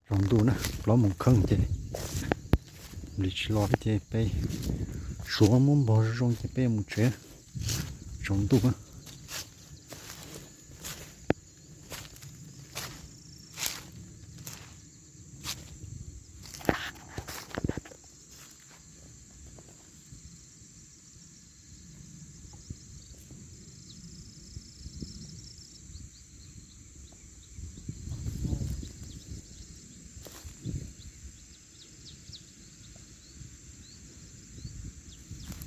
Tsaus ntuj na, plaub moos kheej ces nplis tsis los thiab ces peb suav muab npog zoo ces peb mus tsev. Tsaus ntuj na.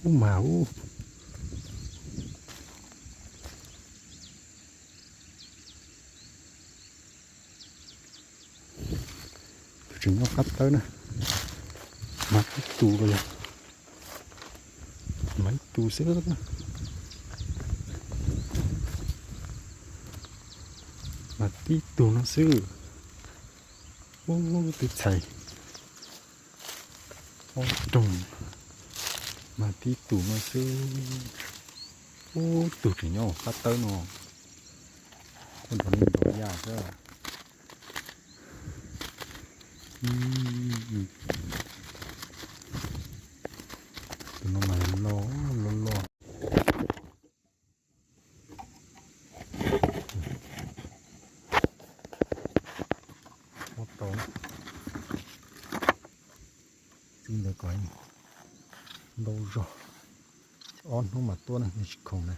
Ub mas ub. Tus tseem nyob qab tawb na, mas tib tug los yog, mas ib tug xwb, mas tib tug no xwb. Ub, tib txhais ob roog, mas tib tug no xwb. Ub, tug tseem nyob qab tawb no, kuj nrov li nrov yaj xwb. Tus no mas loj loj loj. Tau txij ntawd kom ntau zog, ob hnub mas tuaj na, nws tsis khoom na.